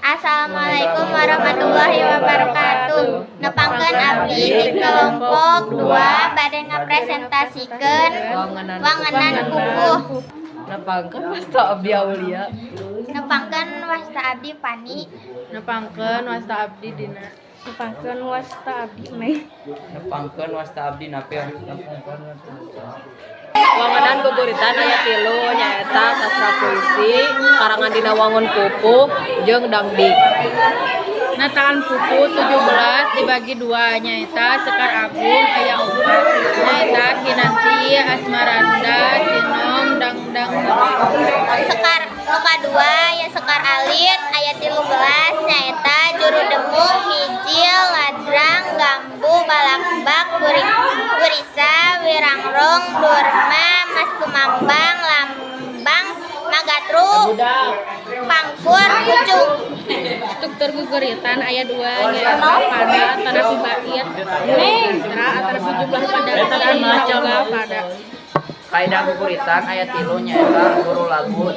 Assalamualaikum warahmatullahi wabarakatuh. Nepangkeun abdi di kelompok 2 bade ngapresentasikeun wangenan pupuh. Nepangkeun wasta abdi Aulia. Nepangkeun wasta abdi Pani. Nepangkeun wasta abdi Dina. Nepangkeun wasta abdi Mei. Nepangkeun wasta abdi Napir. Wangenan guguritan aya tilu, nyaeta sastra puisi, karangan dina wangun pupuh, jeung dangdik. Nataan pupuh 17 dibagi dua, nyaeta Sekar Agung aya opat, nyaeta Kinanti, Asmaranda, Sinom, Dangdang. Sekar nu kadua ya Sekar Alit aya 13, nyaeta Juru Demung, Mijil, Ladrang, Gambu, Balakbak, Gurisa, Wirangrong, Durma, Mas Kumambang, Lambang, Magatru, Pangkur, Pucung. Struktur guguritan aya dua, nyaeta pada atanapi bait, sastra atanapi jumlah padalisan praoga pada. Kaidah guguritan aya tilu, nyaeta guru lagu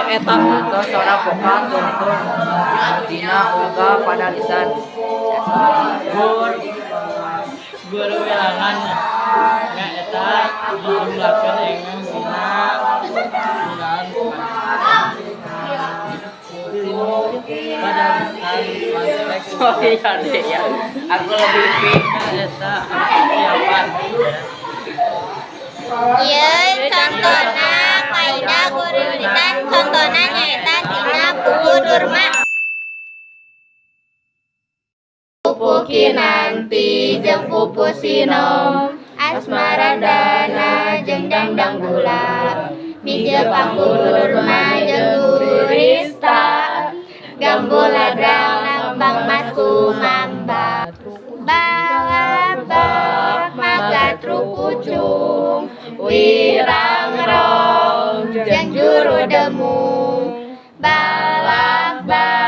Nyaeta nyaeta sora vokal tuntun dina oga padalisan. Guru wilangan nyaeta dijumlahkeun engang dina bulan padalisan konteks. Sorry ya deh ya. Aku lebih eta persiapan. Ieu contona kaidah guguritan, contona nyaeta tina pupuh Durma. Pupuh Kinanti jeung pupuh Sinom, Asmarandana jeung Dangdang Gula, Mijil Pangkur Durma jeung Gurista, Gambu Ladrang Lambang Mas Kumambang, Balabak Magatru Pucung, Wirangrong jeung Juru Demung, Balakbak.